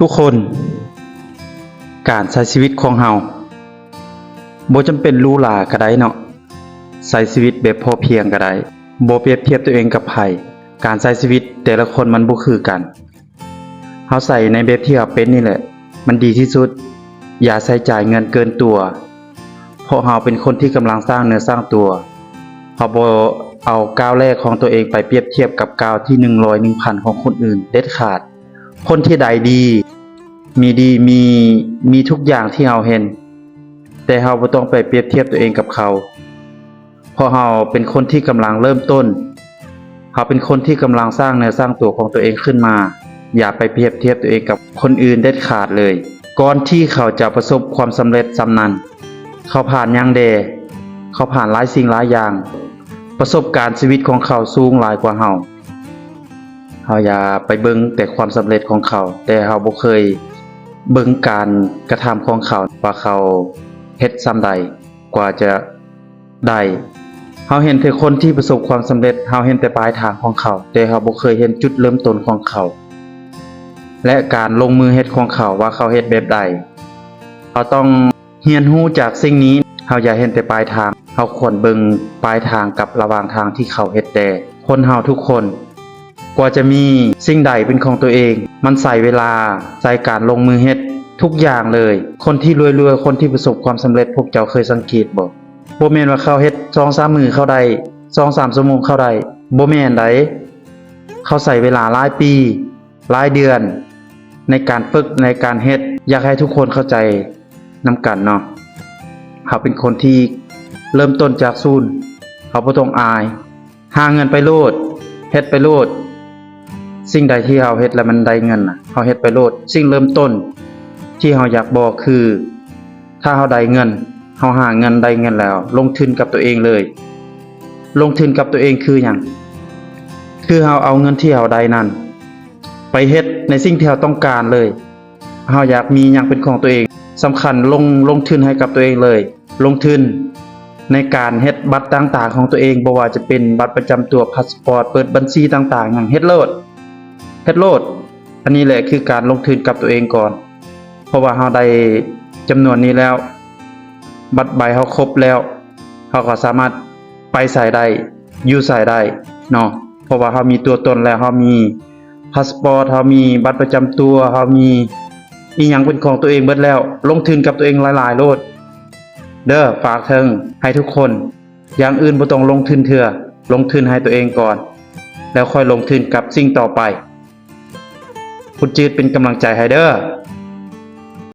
ທຸກຄົນ, ການໃຊ້ຊີວິດຂອງເຮົາ ບໍ່ຈຳເປັນຫຼູຫຼາກໍໄດ້ເນາະ, ໃຊ້ຊີວິດແບບພໍພຽງກໍໄດ້, ບໍ່ປຽບທຽບຕົວເອງກັບໃຜ. ການໃຊ້ຊີວິດແຕ່ລະຄົນມັນບໍ່ຄືກັນ. ເຮົາໃຊ້ໃນແບບທີ່ເຮົາເປັນນີ້ແຫຼະ ມັນດີທີ່ສຸດ. ຢ່າໃຊ້ຈ່າຍເງິນເກີນຕົວ, ເພາະເຮົາເປັນຄົນທີ່ກຳລັງສ້າງເນື້ອສ້າງຕົວ. ເຮົາບໍ່ເອົາກ້າວແລກຂອງຕົວເອງໄປປຽບທຽບກັບກ້າວທີໜຶ່ງຮ້ອຍ ໜຶ່ງພັນຂອງຄົນອື່ນເດັດຂາດ. ຄົນທີ່ໃດດີ ມີດີ ມີ ມີທຸກຢ່າງທີ່ເຮົາເຫັນ, ແຕ່ເຮົາບໍ່ຕ້ອງໄປປຽບທຽບຕົວເອງກັບເຂົາ, ເພາະເຮົາເປັນຄົນທີ່ກຳລັງເລີ່ມຕົ້ນ. ເຮົາເປັນຄົນທີ່ກຳລັງສ້າງເນື້ອສ້າງຕົວຂອງຕົວເອງຂຶ້ນມາ. ຢ່າໄປປຽບທຽບຕົວເອງກັບຄົນອື່ນເດັດຂາດເລີຍ. ກ່ອນທີ່ເຂົາຈະປະສົບຄວາມສຳເລັດສ່ຳນັ້ນ, ເຂົາຜ່ານຫຍັງແດ່? ເຂົາຜ່ານຫຼາຍສິ່ງຫຼາຍຢ່າງ. ປະສົບການຊີວິດຂອງເຂົາສູງຫຼາຍກວ່າເຮົາ. ເຮົາຢ່າໄປເບິ່ງແຕ່ຄວາມສຳເລັດຂອງເຂົາ, ແຕ່ເຮົາບໍ່ເຄີຍເບິ່ງການກະທຳຂອງເຂົາ ວ່າເຂົາເຮັດສ່ຳໃດກວ່າຈະໄດ້. ເຮົາເຫັນແຕ່ຄົນທີ່ປະສົບຄວາມສຳເລັດ, ເຮົາເຫັນແຕ່ປາຍທາງຂອງເຂົາ, ແຕ່ເຮົາບໍ່ເຄີຍເຫັນຈຸດເລີ່ມຕົ້ນຂອງເຂົາ ແລະ ການລົງມືເຮັດຂອງເຂົາ ວ່າເຂົາເຮັດແບບໃດ. ເຮົາຕ້ອງ ຮຽນຮູ້ຈາກສິ່ງນີ້. ເຮົາຢ່າເຫັນແຕ່ປາຍທາງ, ເຮົາຄວນເບິ່ງປາຍທາງກັບລະຫວ່າງທາງທີ່ເຂົາເຮັດແດ່. ຄົນເຮົາທຸກຄົນ ກວ່າຈະມີສິ່ງໃດເປັນຂອງຕົວເອງ, ມັນໃຊ້ເວລາ, ໃຊ້ການລົງມືເຮັດທຸກຢ່າງເລີຍ. ຄົນທີ່ລວຍໆ, ຄົນທີ່ປະສົບຄວາມສຳເລັດ, ພວກເຈົ້າເຄີຍສັງເກດບໍ່? ບໍ່ແມ່ນວ່າເຂົາເຮັດສອງສາມມື້ເຂົາໄດ້, ສອງສາມຊົ່ວໂມງເຂົາໄດ້, ບໍ່ແມ່ນໃດ. ເຂົາໃຊ້ເວລາຫຼາຍປີ ຫຼາຍເດືອນໃນການຝຶກ, ໃນການເຮັດ. ຢາກໃຫ້ທຸກຄົນເຂົ້າໃຈນຳກັນເນາະ. ເຮົາເປັນຄົນທີ່ເລີ່ມຕົ້ນຈາກສູນ, ເຮົາບໍ່ຕ້ອງອາຍ. ຫາເງິນໄປໂລດ, ເຮັດໄປໂລດ. ສິ່ງໃດທີ່ເຮົາເຮັດແລ້ວມັນໄດ້ເງິນນະ, ເຮົາເຮັດໄປໂລດ. ສິ່ງເລີ່ມຕົ້ນທີ່ເຮົາຢາກບອກຄື ຖ້າເຮົາໄດ້ເງິນ, ເຮົາຫາເງິນໄດ້ເງິນແລ້ວ, ລົງທຶນກັບຕົວເອງເລີຍ. ລົງທຶນກັບຕົວເອງຄືຫຍັງ? ຄືເຮົາເອົາເງິນທີ່ເຮົາໄດ້ນັ້ນ ໄປເຮັດໃນສິ່ງທີ່ເຮົາຕ້ອງການເລີຍ. ເຮົາຢາກມີຫຍັງເປັນຂອງຕົວເອງ, ສຳຄັນລົງ, ລົງທຶນໃຫ້ກັບຕົວເອງເລີຍ. ລົງທຶນໃນການເຮັດບັດຕ່າງໆຂອງຕົວເອງ, ບໍ່ວ່າຈະເປັນບັດປະຈຳຕົວ, ພາສປອດ, ເປີດບັນຊີຕ່າງໆຫຍັງ, ເຮັດໂລດ, ເຮັດໂລດ. ອັນນີ້ແຫຼະຄືການລົງທຶນກັບຕົວເອງກ່ອນ. ເພາະວ່າເຮົາໄດ້ຈຳນວນນີ້ແລ້ວ, ບັດໃບເຮົາຄົບແລ້ວ, ເຮົາກໍສາມາດໄປໃສໄດ້, ຢູ່ໃສໄດ້ເນາະ. ເພາະວ່າເຮົາມີຕົວຕົນແລ້ວ, ເຮົາມີພາສປອດ, ເຮົາມີບັດປະຈຳຕົວ, ເຮົາມີອີ່ຫຍັງເປັນຂອງຕົວເອງເບິດແລ້ວ. ລົງທຶນກັບຕົວເອງຫຼາຍໆໂລດເດີ. ຝາກເຖິງໃຫ້ທຸກຄົນ, ຢ່າງອື່ນບໍ່ຕ້ອງລົງທຶນເທື່ອ, ລົງທຶນໃຫ້ຕົວເອງກ່ອນ, ແລ້ວຄ່ອຍລົງທຶນກັບສິ່ງຕໍ່ໄປ. ຄຸນຈືດເປັນກຳລັງໃຈໃຫ້ເດີ.